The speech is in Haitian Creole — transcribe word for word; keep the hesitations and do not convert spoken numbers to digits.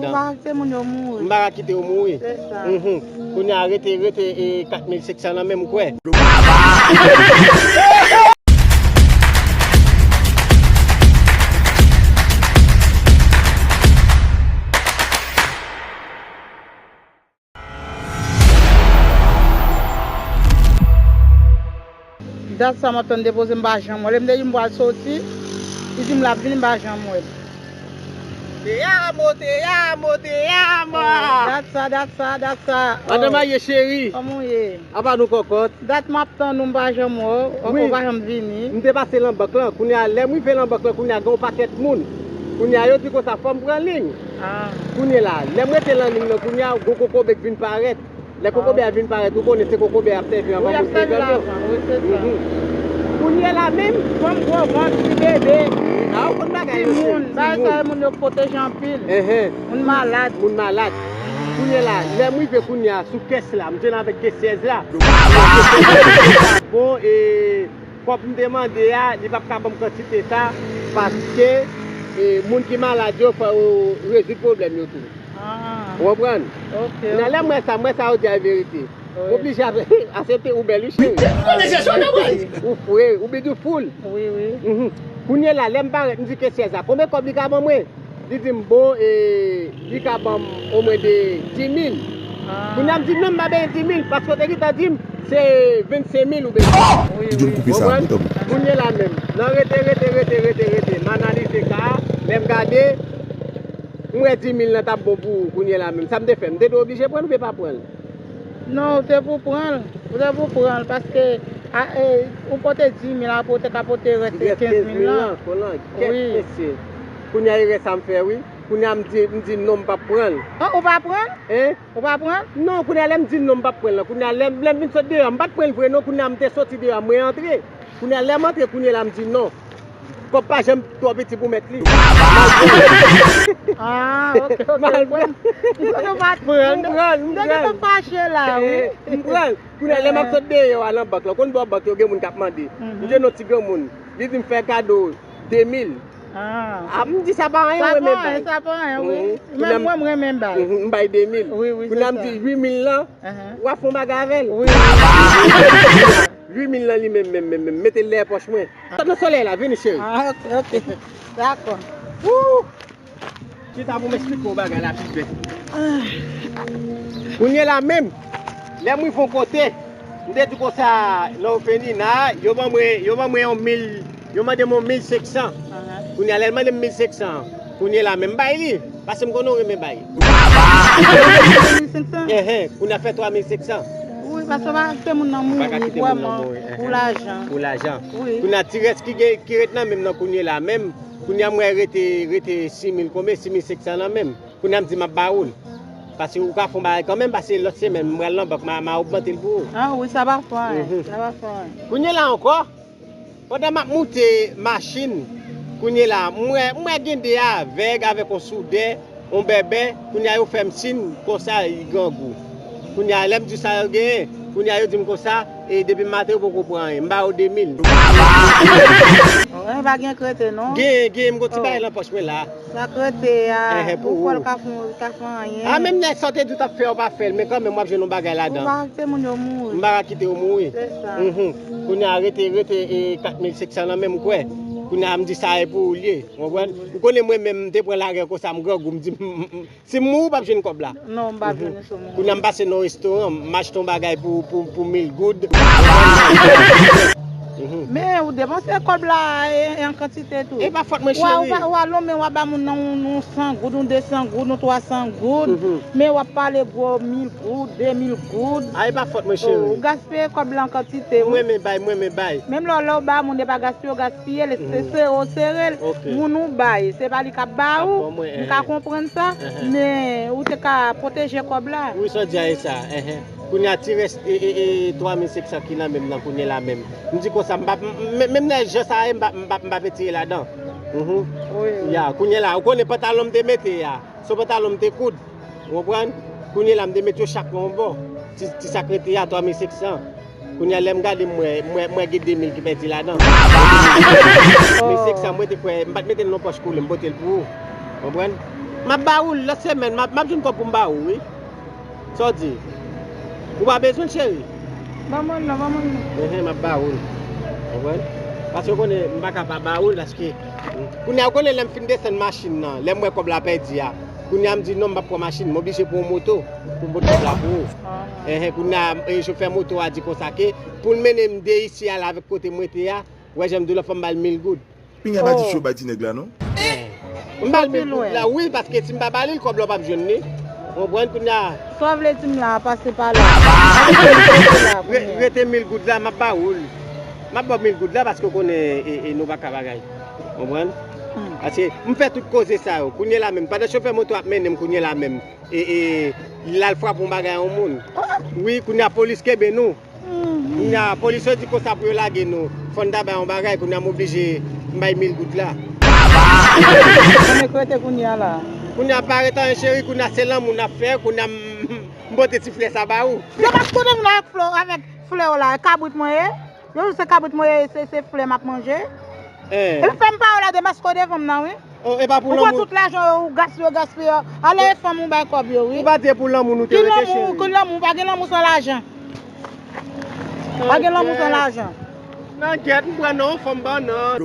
Ou pa kite moun yo mouri. M pa ka kite yo mouri. Se sa. Mhm. Kounye a rete, rete, e, kat mil senk san nan men m kwè. Dat sa m ap tann depoze, m pa janm wè l. Lè m te di m pral soti, li di m l ap vini, m pa janm wè l. Te amo, te amo, te amo. Dat sa, dat sa, dat sa. Madan Maye cheri. Kòman w ye? Apa nou kòkòt? Dat m ap tann ou, m pa janm wè w, ou pa janm vini. M te pase nan bank lan, kounye a lè m rive nan bank lan, kounye a gen yon pakèt moun. Kounye a yo di konsa fò m pran liy. Kounye la, lè m rete nan liy nan, kounye a gon kokobe k vin parèt. Lè kokobe a vin parèt, ou konnen se kokobe a ap sèvi anvan moun te grann yo. Kounye la menm. Fanm gwo vant, ti bebe. A, ou konn bagay yo, cheri. Timoun, bagay sa yo moun yo pwoteje anpil. Moun malad. Moun malad. Kounye la, lè m rive kounye a sou kès la, m jwenn avèk kesyèz la. Bon, e, kòb m te mande a, li p ap ka ban m kantite sa, paske, e, moun ki malad yo, fò yo rezoud pwoblèm yo tou. Ou konprann? Nan lè m wè sa, m wè sa yo di a verite. M oblije ap-, aksepte ou bèl wi cheri. Ou fre, ou beautiful. Kounye la, lè m parèt, m di kesyèz la, konbyen kòb li ka ban mwen? Li di m, bon, e, li ka ban m omwen de dis mil. Kounye a m di, non, m pa benyen dis mil, paske w te gentan di m se vennsenk mil ou benyen. Ou konprann? Kounye la menm, nan rete, rete, rete, rete, rete, m analize ka a, lè m gade, m wè dis mil lan t ap bon pou ou kounye la menm. Sa m te fè? M te dwe oblije pran l oubyen pa pran l? Non, ou te pou pran l. Ou te pou pran l, paske, a, e, ou pote dis mil, apre ou te ka pote rès kenz mil lan. Kèt mesye. Kounye a erè sa m fè, wi. Kounye a m di, m di non, m p ap pran l. An, ou pa pran l? Hein? Ou pa pran l? Non, kounye a lè m di non, m p ap pran l lan. Kounye a lè, lè m vin sot deyò, m pa t pran l vre non, kounye a m te soti deyò, mwen antre. Kounye a lè m antre, kounye la m di non. Kòb pa janm twò piti pou mèt li. Ah, ok, ok. Mwen, mwen pa t pran l. M pran l, m pran l. Te gentan fache la, wi. Eh, m pran l. Kounye a lè m ap sot deyò a nan bank lan, konn bò bank yo gen moun k ap mande. M jwenn yon ti granmoun. Li di m fè kado de mil. Ah, m di sa pa anyen, mwen menm bay. Sa pa anyen, sa pa anyen, wi. Menm mwen, mwen menm bay. M bay de mil. Wi, wi, se sa. Kounye a m di uit mil lan, w ap fè yon bagay avè l. Wi, wi. Uit mil lan li menm, menm, menm, menm. Mete l dèyè pòch mwen. Sot nan solèy la, vini cheri. Ah, ok, ok. Dakò. Woo! Chita pou m eksplike w bagay la pi bèl. Kounye la menm, lè m rive yon kote, m te di konsa, nan openina, yo ban mwen, yo ban mwen yon mil, yo mande m yon mil senk san. Kounye a, lè l mande m mil senk san, kounye la menm, m bay li, paske m konnen w renmen bay. Mil senk san? Enhen, kounye a fè twa mil senk san. Wi, paske w pa ka kite moun nan mouri vrèman pou lajan. Pou lajan. Wi. Kounye a, ti rès ki gen, ki ret nan men m nan kounye la menm, kounye a m wè rete, rete sis mil konbyen, sis mil senk san nan men m. Kounye a m di m ap ba ou l. Paske ou ka fè yon bagay kanmenm, paske lòt semèn m pral nan bank, m a, m a ogmante l pou ou. Ah wi, sa pa fè anyen, sa pa fè anyen. Kounye la ankò, pandan m ap moute machin, kounye la, m wè, m wè gen de avèg avèk yon soudè, yon bèbè, kounye a yo fè m siy konsa, li grangou. Kounye a, lè m di sa yo genyen, kounye a yo di m konsa, e depi maten yo poko pran anyen. M ba yo de mil. Anyen pa gen k rete, non? Gen, gen, m gon ti bagay nan pòch mwen la. Sa k rete a, ou kwè l ka fè, ka fè anyen? A, menm nèg sa w te di w t ap fè, w pa fè l, men kanmenm w ap jwenn yon bagay ladan. Ou pa kite moun yo mouri. M pa ka kite yo mouri. Se sa. Mhm. Kounye a rete, rete, e, kat mil senk san nan men m kwè. Kounye a m di sa e pou ou l ye. Ou konprann? Ou konnen mwen menm, m te pran lagè konsa, m grangou, m di, m, m, m, si m mouri, w p ap jwenn kòb la. Non, m p ap jwenn li sou mwen. Kounye a m pase nan restoran, m achte yon bagay pou, pou, pou mil goud. Mhm. Men ou depanse kòb la e, e an kantite tou. E pa fòt mwen, cheri. Ou a, ou a lonmen, w a ba moun nan yon, yon san goud, yon de san goud, yon twa san goud. Mhm. Men w ap pale gwo mil goud, de mil goud. A, e pa fòt mwen, cheri. Ou gaspiye kòb la an kantite, wi. Mwen renmen bay, mwen renmen bay. Menm lè w, lè w ba moun, e pa gaspiye, w gaspiye l, se sere w sere l. Ok. Moun ou bay, se pa li k ap ba ou. M ka konprann sa, men ou te ka pwoteje kòb la. Wi, sa w di a e sa. Enhen. Kounye a ti rès, e, e, e, twa mil senk san ki nan men m nan kounye la menm. M di konsa, m pa, m, m, menm nan jan sa ye, m pa, m pa, m pa retire ladan. Mhm. Wi, wi. Ya, kounye la, ou konnen pantalon m te mete a. Se yon pantalon m te koud. Ou konprann? Kounye la, m te mete yo chak nan yon bò. Ti, ti sa k rete a, twa mil senk san. Kounye a, lè m gade, m wè, m wè, m wè gen de mil ki pèdi ladan. Mil senk san, mwen te kwè, m pa t mete l nan pòch koule, m pote l pou ou. Konprann? M ap ba ou l lòt semèn, m ap, m ap jwenn kòb pou m ba ou, wi. Sa w di? Ou pa bezwen l, cheri? Ban mwen l non, ban mwen l non. Enhen, m ap ba ou l. Konprann? Paske w konnen, m pa ka pa ba ou l, paske kounye a, ou konnen lè m fin desann machin nan, lè m wè kòb la pèdi a, kounye a m di non, m p ap pran machin, m oblije pran yon moto pou m pot kòb la pou ou. Enhen, kounye a, e, chofè moto a di konsa ke pou l mennen m de isi a la avèk kote m rete a, ou wè jan m di w la, fò m ba l mil goud. Pinga pa di fi yo bay ti nèg la non. M ba l mil goud la, wi, paske si m pa ba li l, kòb la w p ap jwenn li. Ou konprann kounye a? Sa w vle di m la, pase pa la. Re- Rete mil goud la, m ap ba ou l. M ap ba w mil goud la paske w konnen e, e, nou pa ka bagay. Ou konprann? Paske m fè tout koze sa yo. Kounye la menm, pandan chofè moto ap mennen m kounye la menm, e, e, l al frape yon bagay yon moun. Wi, kounye a polis kenbe nou. Kounye a, polis yo di konsa pou yo lage nou. Fò n ta bay yon bagay, kounye a m oblije m bay mil goud la. Kòman k rete kounye a la? Kounye a pa ret anyen cheri, kounye a se lanmou n ap fè, kounye a m, m pote ti flè sa ba ou. Yo pa konnen vin avèk flè, avèk flè w la, kabrit mwen ye. Yo di se kabrit mwen ye, se, se flè m ap manje. Epi fè m pa w la de maske w devan m nan, wi. Oh, e pa pou lanmou. Ou pran tout lajan yo, ou gaspiye, gaspiye. Ale fanm ou bay kòb yo, wi. Ou pa di e pou lanmou nou te rete cheri. Ki lanmou, ki lanmou, pa gen lanmou san lajan. Pa gen lanmou san lajan. Nan gèt, m pran nan yon fanm bannann.